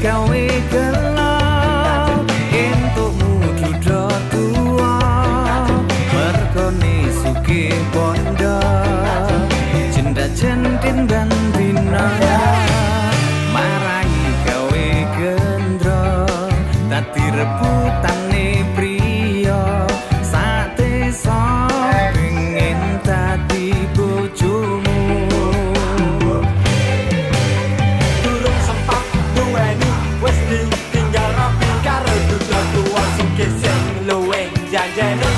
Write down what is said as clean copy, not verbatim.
gawe gelo entukmu duda tuwa mergone sugih bondo jenda jentin bandina marai gawe gendro dadi rebutane priya sak desa pengen dadi bojomu. Durung sempat duweni wis ditinggal rabi karo duda tuwa sugih sing luwih janjeni.